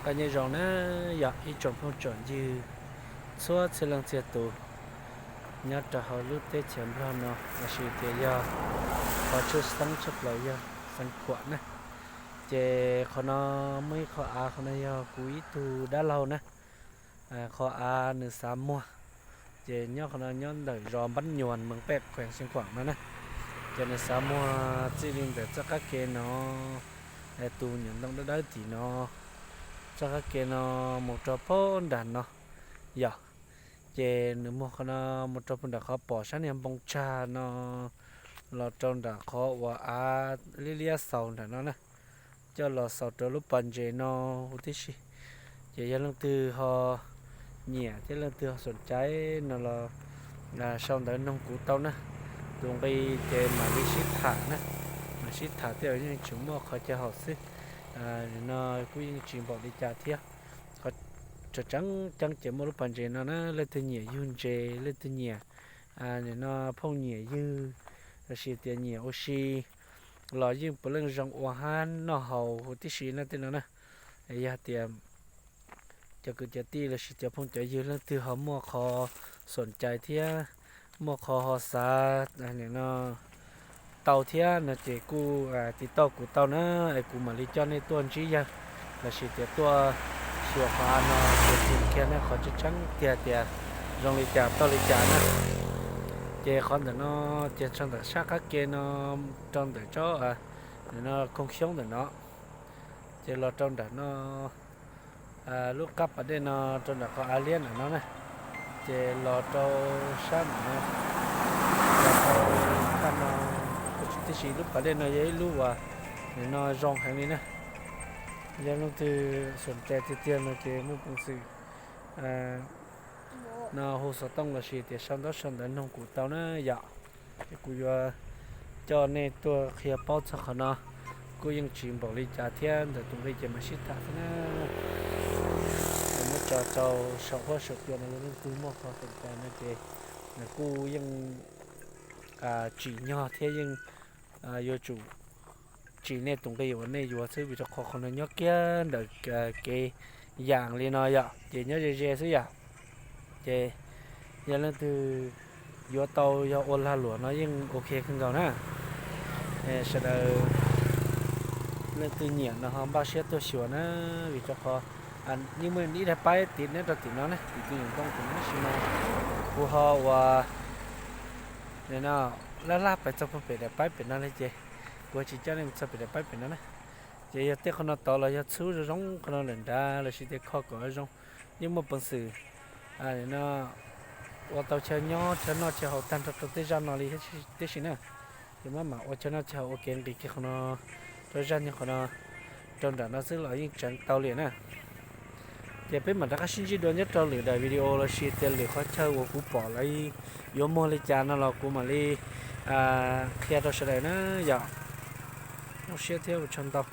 Nyob zoo na, yog ib tsoom phooj tsoom ywg txhua txhia leej txhia tus nyob rau hauv lub teb chaws Nplog no, los sis tias yog qhov tshwj xeeb tshaj plaws yog Xeev Khuam na. Ces qhov no muaj ib qho av, qhov no yog kuv ib tug dab laug na, qhov av nws xav muag. Ces nyob qhov no nyob ntawm zos Npab Nyuas, moos Pej, khuees Xeev Khuam no na. Ces nws xav muag txij li ntawm txoj qab ke no, tus nyuam ntoo dawb dawb tim no, txoj qab ke no mus rau pem nram no yom. Ces nws muag qhov no mus rau pem nram qhov pom sab niag npoo tsag no, los rau nram qhov uas av liab liab xaus nram no na, coj los xaus rau lub pas ntses no huv tib si. Ces yog leej twg ho nyiam thiab leej twg ho xoom cai no los sau ntawv noog kuv tau na. Tus nqi ces mam li sib tham na, mam sib tham thiab, yeej tseem muaj qhov chaw haum xwb. No kuj yeej tsis npaum li cas thiab. Qhov tseem ceeb ces muaj lub pas ntses no na, leej twg nyiam yug ntses, leej twg nyiam no phooj nyiam ywg, los sis tias nyiam ua si los yeej puav leej zoo ua hab noj haus huv tib si na tej no na. Yog tias cov kwv cov tij los sis cov phooj cov ywg leej twg ho muaj qhov xoom cai thiab muaj qhov ho xav no tau thiab no ces kuj tiv tauj kuv tau na, es kuv mam li coj nej tuaj ntsib yawg, los sis tias tuaj xyuas qhov av no ces tsis kiag nej qhov tseeb tseeb tiag tias zoo li cas tau li cas na. Ces qhov ntawm no ces txog ntawm sab qab ke no, rau ntawm tsob no koog xyoob ntawm no, ces los rau nram no lub qab pas dej no, rau nram qhov av liab ntawm no na, ces los rau sab ntawm no, los rau qab no, tib si lub pas dej no yog ib lub uas nim no zoo heev li na. Yog leej twg xoom cai tiag tiag no ces muaj peev xwm no hu xov tooj los sis tias sau ntaub sau ntawv noog kuv tau na yom. Ces kuv yuav coj nej tuaj qhia paub txog qhov no, kuj yeej tsis npaum li cas thiab, ntawm tus nqi ces mam sib tham xwb na. Ces muab tso rau saum huab saum cua no, yog leej twg muaj qhov xoom cai no ces nws kuj yeej tsim nyog thiab yeej yuav tsum tsim nej tus nqi uas nej yuav xwb, vim rau qhov qhov no nyob kiag ntawm kev yam li no yom, ces nyob ze ze xwb yom. Ces yog leej twg yuav tau yog ua lag luam no yeej ok kawg nkaus na. Sawv daws leej twg nyiam no ho npaj siab tuaj xyuas na, vim rau qhov yeej muaj ib daim paib tim neb rau tim no na, tim tus nyuam ntoo tim no, tab sis mas kuv ho uas laj laj pais txog puag pem daim paib pem no li ces kuv tsis coj nej mus txog pem daim paib pem no na. Ces yog tej qhov no tod los yog txhub zoo zoo qhov no lawm nrad, los sis tias kho kom zoo, yeej muaj peev xwm no ua tau chaw nyob chaw noj chaw haus tag nrho rau tej zaj no li tib si na. Ces maj mam ua chaw noj chaw haus ua kev nqis kiag qhov no rau zaj nyog qhov no rau nram no xwb los yeej tseev tau li na. Ces peb mam rov qab sib ntsib dua nyob rau lwm daim video los sis tias lwm qhov chaw uas kuv pom lawv yuav muag li cas no los kuv mam li qhia rau sawv daws na yom. Zoo siab thiab ua tsaug ntau.